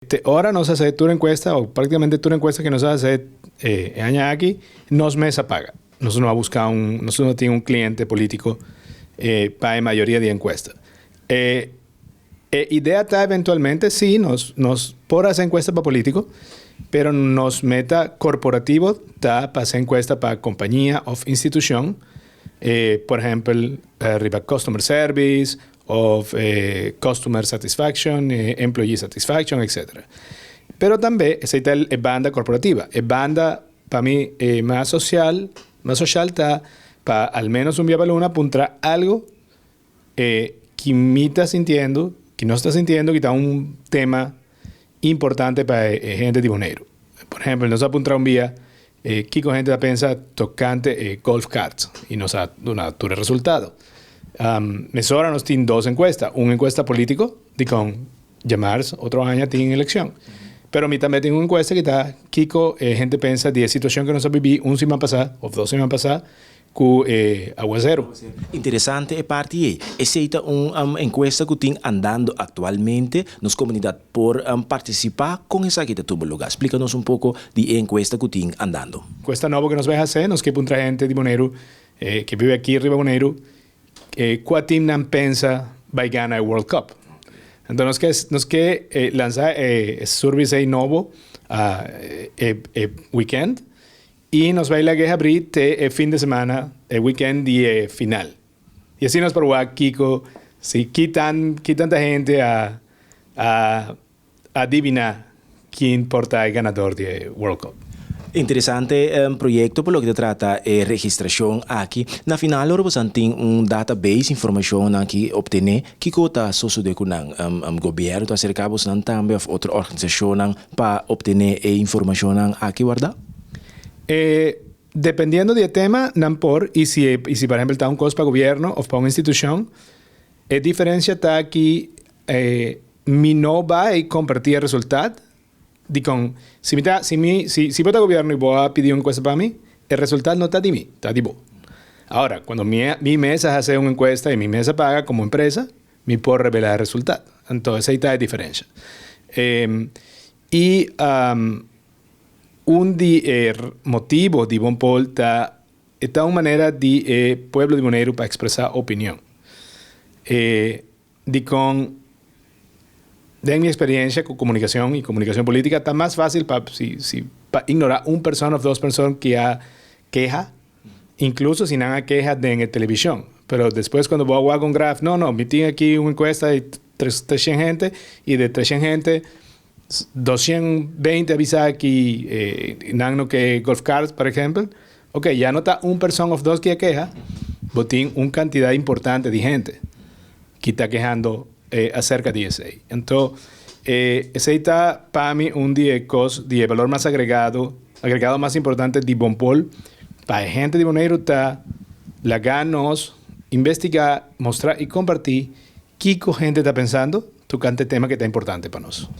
Te ora nos a hasi tur enkuesta, o práktikamente tur enkuesta ku nos a hasi e aña aki, nos mes a paga. Nos no a buska un, nos no tin un kliente polítiko pa e mayoria di enkuesta. E idea ta eventualmente, sí, nos por hasi enkuesta pa polítiko, pero nos meta korporativo ta pa hasi enkuesta pa kompania òf institushon, por ehèmpel, riba customer service, òf customer satisfaction, employee satisfaction, etc. Pero tambe, esei ta e banda korporativo. E banda, pa mi, mas social ta pa al menos un dia pa luna puntra algu ku mi ta sintiendo, ku nos ta sintiendo ku ta un tema importante pa hende di Boneiru. Por ehèmpel, nos a puntra un dia kiko hende ta pensa tokante golf carts i nos a duna tur resultado. Mesora nos tin dos enkuesta, un enkuesta polítiko, di kon djamars otro aña tin elekshon. Pero mi tambe tin un enkuesta ku ta kiko hende ta pensa di e situashon ku nos a biba un siman pasá, òf 2 siman pasá, ku awaseru. Interesante e parti ei. Esei ta un enkuesta ku tin andando aktualmente. Nos komunidat por partisipá kon esaki ta tuma lugá? Splika nos un poko di enkuesta ku tin andando. Enkuesta nobo ku nos ta bai hasi, nos ke puntra hende di Boneiru ku ta biba aki riba Boneiru, kua team nan pensa bai gana e World Cup. Anto nos ke lansa e survey nobo e weekend i nos ta bai laga habri te e fin di siman, e weekend di final. I asina nos por wak kiko, si ki tantu hende a adiviná ken por ta e ganadó di World Cup. Interesante proyekto pa loke ta trata e registrashon aki. Na final, ora bo tin un database, informashon aki optené, kiko ta sosodé ku nan? Gobièrnu ta aserká nan tambe òf otro organisashon pa optené e informashon aki warda? Dependiendo di tema, nan por, i si por ehèmpel ta un kos pa gobièrnu òf pa un institushon, e diferensia ta ku mi no bai kompartí e resultado di kon si mi ta, si mi si si bo ta gobièrnu i bo a pidi un enkuesta pa mi, e resultado no ta di mi, ta di bo. Awor, kuando mi mes hasi un enkuesta i mi mes paga komo empresa, mi por revelá e resultado. Anto, esei ta e diferensia. I un di motibu di Bon Poll ta un manera di pueblo di Boneiru pa ekspresá opinion. Di kon di mi eksperensia ku komunikashon i komunikashon polítiko, ta mas fásil pa si, si, pa ignorá un persona òf dos persona ku a keha, inkluso si nan a keha den televishon. Pero despues kuando bo wak un graf, no, no, mi tin aki un enkuesta di 300 hende i di 300 hende 220 a bisa ku nan no ke golf carts, por ehèmpel. Ok, ya no ta un persona òf dos ku a keha, bo tin un kantidat importante di hende ku ta kehando aserka di esei. Anto, esei ta pa mi un di kos di balor mas agregado mas importante di Bon Poll pa hende di Boneiru ta laga nos investigá, mustra i kompartí kiko hende ta pensando tokante tema ku ta importante pa nos.